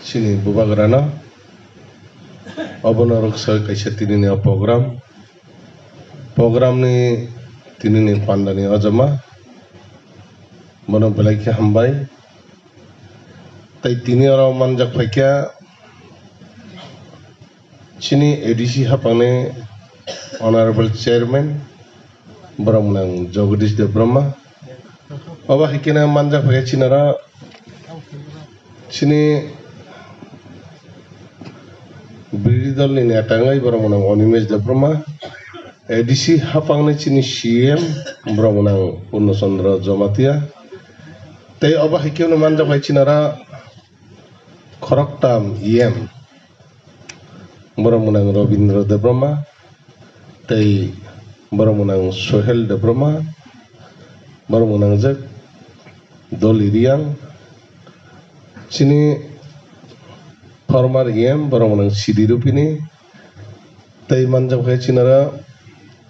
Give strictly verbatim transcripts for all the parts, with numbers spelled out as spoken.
Chini bubagrano obono rwksa kaisa tinini o program. Program ni tinini pandani ojama. Bono belai khe hambai. Tai tini oro manjak phaikha chini A D C haphangni Honorable Chairman, borok mwnang Jagadish Debbarma. Obo hai kheno manjak phaikha chini oro chini birodhi dolni neta wngwi borok mwnang Animesh Debbarma, A D C haphangni chini C M borok mwnang Purno Chandra Jamatia, tei obo hai kheno manjak bai chini oro khoroktam E M, borok mwnang Robindra Debbarma, tei borok mwnang Sohel Debbarma, borok mwnangjak Doli Riang, chini former E M, borok mwnang Sidi Rupini, tei manjak khe chini oro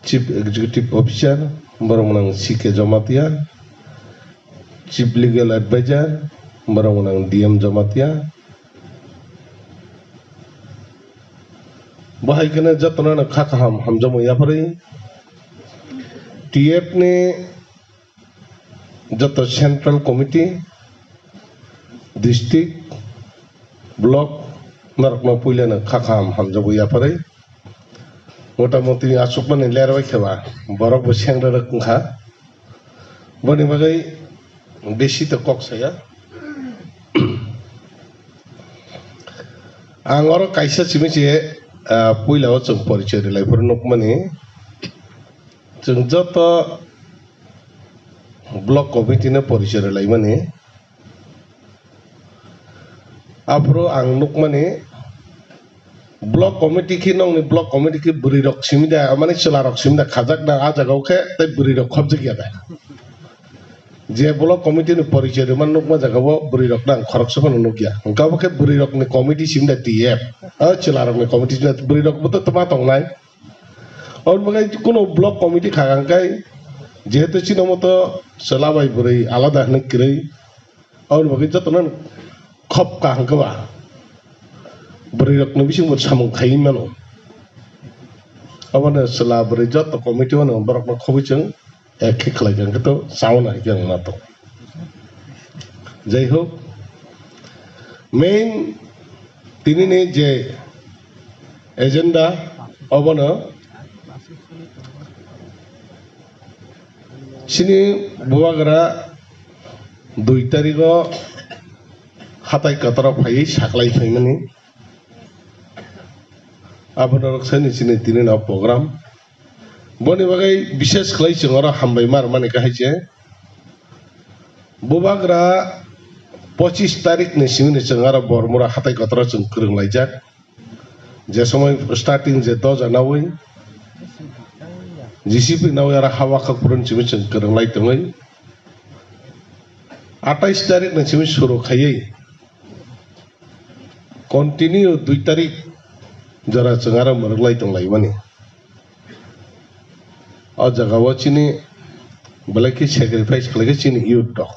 Chief Executive Officer, borok mwnang C K Jamatia, Chief Legal Advisor, borok mwnang D M Jamatia. Bo hai kheno jotono no kha kaham hamjakmung yapharwi T F ni joto Central Committee, District, Block norokno puilano kha kaham hamjakmung yapharwi. Mota moti achukmani lerbai kheba borok bo sengrerok wngkha. Boni bagwi besi to kok saya. Ang oro kaisa simi se, ah, puila o chwng porichoi rwlai phuru nukmani. Chwng joto block committee no porichoi rwlaimani. Aphuru ang nukmani block committee khe nokni block committee khe bwrwi rok simi da, mane chwla rok simi da khajak da, ah jaga o khe tei bwrwi rok khopjak ya da. Je block committee ni porichoi rwma nukma jaga o bwrwi rok no ang khoroksa phano nukya. Hwnkhe abo khe bwrwi rok ni committee simi da T F. Ah chwla rok ni committee simi da bwrwi rok bo to tma tongnai. Aboni bagwi kuno block committee kha hwnkhe jehetu chini moto chwla bai bwrwi alada hwnwi kwrwi. Aboni bagwi jotono khop kaham khe ba bwrwi rokni bisingo samung khaiwi mano. Abono chwla bwrwi joto committee o borokno khobwi chwng ek khe khlai kha hwnkhe to chauna hai khe wngna tongo. Jai hok, main tinini je agenda obono chini bubagra dui tarigo hatai kotorok phaiwi saklai phaimani. Abono rwksa ni chini tini no program. Boni bagwi bishes khlai chwng oro hambai ma rwmani khe hai se. Bubagra pochis tarik ni simi ni chwng oro Bormura hatai kotor o chwng kwrwng laijak. Je somoi starting je doja nawi, G C P nawi oro hawa khak phuru ni simi chwng kwrwng lai tongwi. Atais tarik ni simi suru khaiwi continue dui tarik jora chwng aro mwrwk lai tong lai mani. O jaga o chini belai khe sacrifice khlai khe chini youth rok.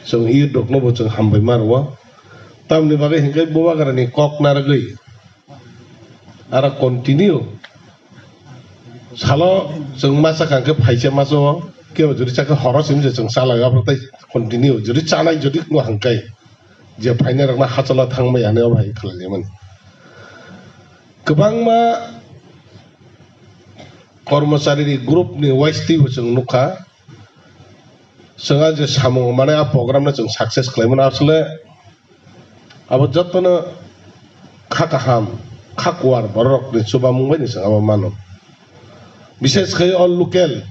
Chwng youth rok no bo chwng hambai ma rwo. Tamni bagwi hinkhe bubagra ni kok narwgwi aro continue salo chwng masa kha khe phaisa masa o kebo jodi cha khe horo simi se chwng cha lai o, aphuru tei continue jodi chanai jodi wngkha hwnkhe je phainai rokno hachalo thangbai ani obo hai khlai limani. Kwbangma kormochari ni group ni wise twi bo chwng nukha. Chwng a je samung mane a program no chwng success khlai mano asole abo jotono kha kaham, kha kuar borok rokni chubamung bai ni chwng abo mano. Bishes khe o local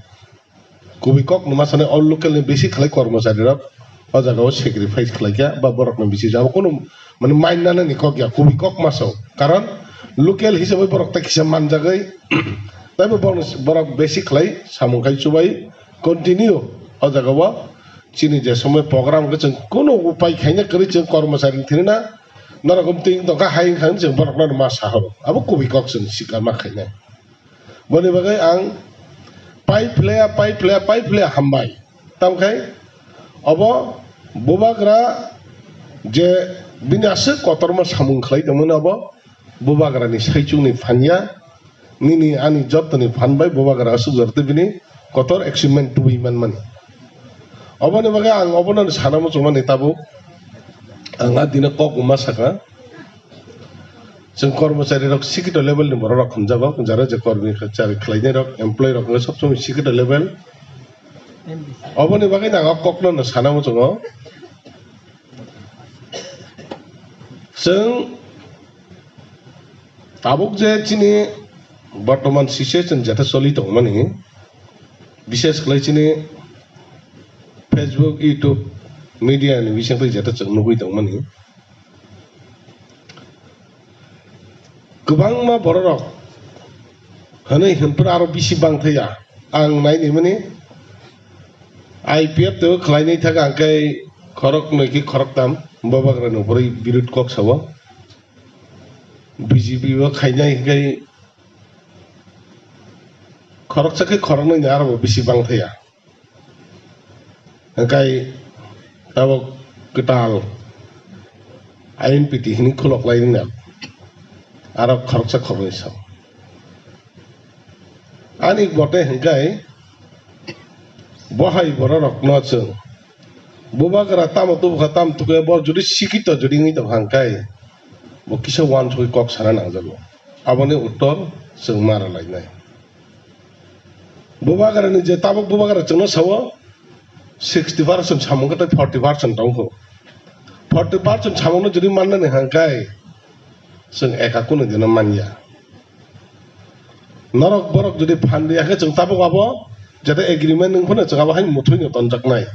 kubui kok no ma sanai o local ni bisi khlai kormochari rok o jaga o sacrifice khlai kha ba borok no bisi jabo kunu mane mind nana ni kok ya kubui kok ma sao karon local hisabai borok ta kisa manjagwi taibo borok bisi khlai samung khai chubai continue o jaga o chini je somoi program khe chwng kunu upai khaina kwrwi chwng kormochari thwina norok twi tongkha hai wngkha chwng borok no ma sahoro abo kubui kok chwng sikar ma khainai. Boni bagwi ang pai phlaya, pai phlaya, pai phlaya hambai. Tamkhai obo bubagra je bini aswk kotorma samung khlai tongmani abo bubagrani saichungni phan ya, nini ani jottoni phan bai bubagra aswk jora tei bini kotor achievement tubui manmani. Oboni bagwi ang obono sana muchungmani tabuk ang a dino kok wngma saka. Chwng kormochari rok sikito level ni borok rok hwnjago, jara je kormochari khlainai rok, employee rok wngkha sob somoi sikito level. Oboni bagwi no ang o kokno no sana muchungo. Chwng tabuk je chini bortoman situation jeta choli tongmani, bishes khlai chini Facebook, YouTube, media ni bising twi jeta chwng nugwi tongmani. Kwbangma bororok hwnwi hwnphuru aro bisi bangthaya. Ang nainimani I P F to khlainai thaka hwnkhe khorok noi khe khorok tam bubagrani upori birud kok sao. B J P bo khainai hwnkhe khoroksa khe khoroknwi ni aro bo bisi bangthaya. Hwnkhe tabuk kwtal I N P T hwnwi khulok lai rwna aro khoroksa khoroknwi sao. Ani bote hwnkhe bo hai bororokno chwng bubagra tamo tubukha tamo tukhe bo jodi sikito jodi wngwi tongkha hwnkhe bo kisa uansugwi kok sana nangjago. Aboni uttor chwng mara lainai. Bubagrani je tabuk bubagra chwngno sao sixty percent samung khe tei forty percent tongkho. Forty percent samungno jodi mannani hwnkhe chwng eka kunu dino manya. Norok borok jodi phan riya khe chwng tabuk abo jeta agreement wng phano chwng abo hai muthungno tonjaknai.